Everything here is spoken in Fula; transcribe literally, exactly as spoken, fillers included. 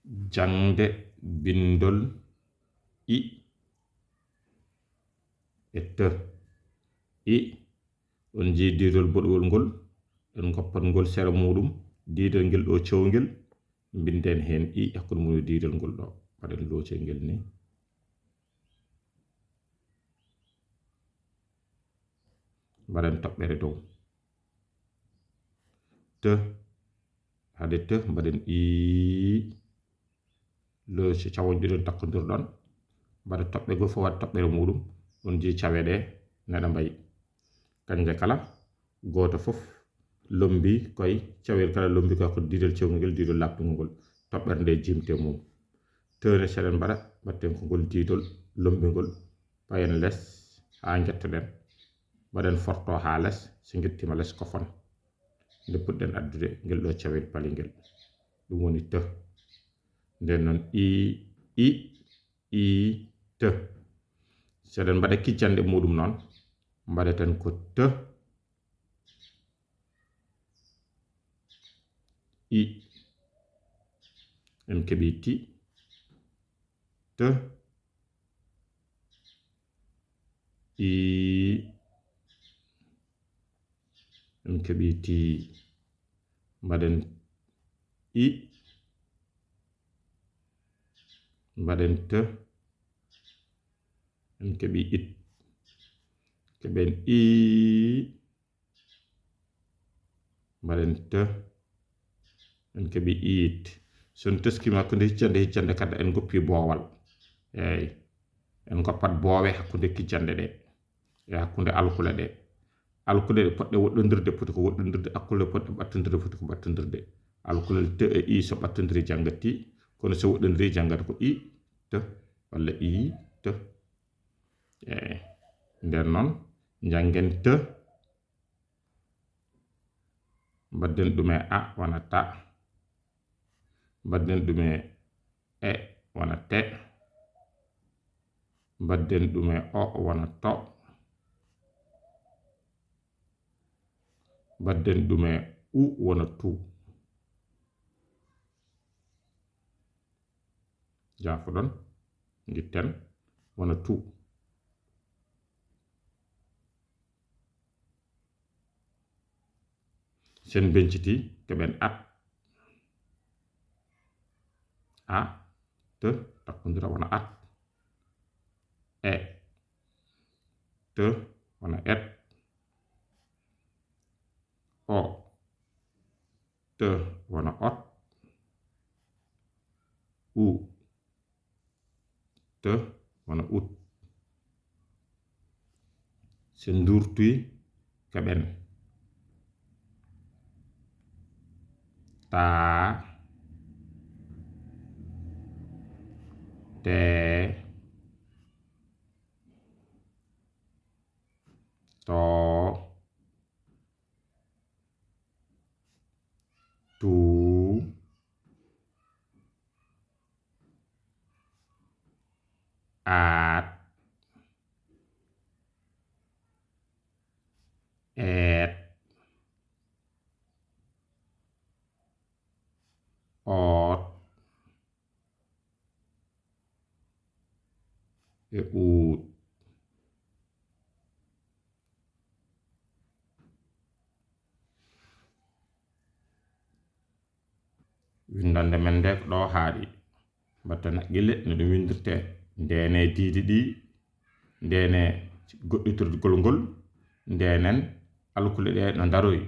Jaŋde binndol i e të. I, on njii diidol boɗuwol ngol, en ngoppat ngol sera muuɗum, diidol ngel ɗo cewngel, mbinden heen i hakkunde mum e diidol ngol ɗo. Mbaɗen loocel ngel ni. Mbaɗen toɓɓere dow. Të, hade të, mbaɗen ii. Lo so cawoñ ɗiɗon takkondirɗon, mbaɗa toɓɓe goo fof waɗa toɓɓere muuɗum, on njii cawe ɗe neɗa mbayi. Kanje kala, gooto fof lombi koye cawel kala, lombi koye ko diidol cewngel, diidol laaɓtungol ngol. Toɓɓere nde jimte mum. Tëëne seɗen mbaɗa, mbaɗten ko ngol diidol lombingol, payen les haa njettoɗen. Mbaɗen forto haa les, so njettiima les ko fon. Nde puɗɗen addude ngel ɗo cawel palingel. Ɗum woni të. Nden noon i, i, i, të. So eɗen mbaɗa kijjanɗe muuɗum noon, mbaɗeten ko të, i. En keɓii ti, të, i. En keɓii ti, mbaɗen i, mbaɗen të, en keɓii it. Keɓen i, mbaɗen të, en keɓii iit. So en teskii hakkunde hiccande, hiccande kadi en ngoppi boowal. Eey, en ngoppat boowe hakkunde kijjanɗe ɗe e hakkunde alkule ɗe. Alkule ɗe potɗe woɗɗondirde, poti ko woɗɗondirde, alkule potɗe ɓattondirde, poti ko ɓattondirde. Alkule të e i so ɓattondiri jannga ti, kono so woɗɗondiri janngata ko i, të, walla i, të. Eey, nden noon, njanngen të, mbaɗden ɗum e a wona ta, mbaɗden ɗum e e wona te, mbaɗden ɗum e o wona to, mbaɗden ɗum e u wona tu. Jaafoɗon, ngitten, wona tu. Sen benciti, keɓen at. A, të, takkondira wona at. E, të, wona et. O, të, wona ot. U, të, wona ut. So nduurtuy, keɓen. Ta, te, to, tu, at, et, ot, e ut. Winndannde men nde ko ɗo haaɗi. Mbatten haqqille no ɗum winndirtee. Ndeenee diidi ɗi, ndeenee goɗɗitirgol ngol, ndeenen alkule ɗe no ndaroyi.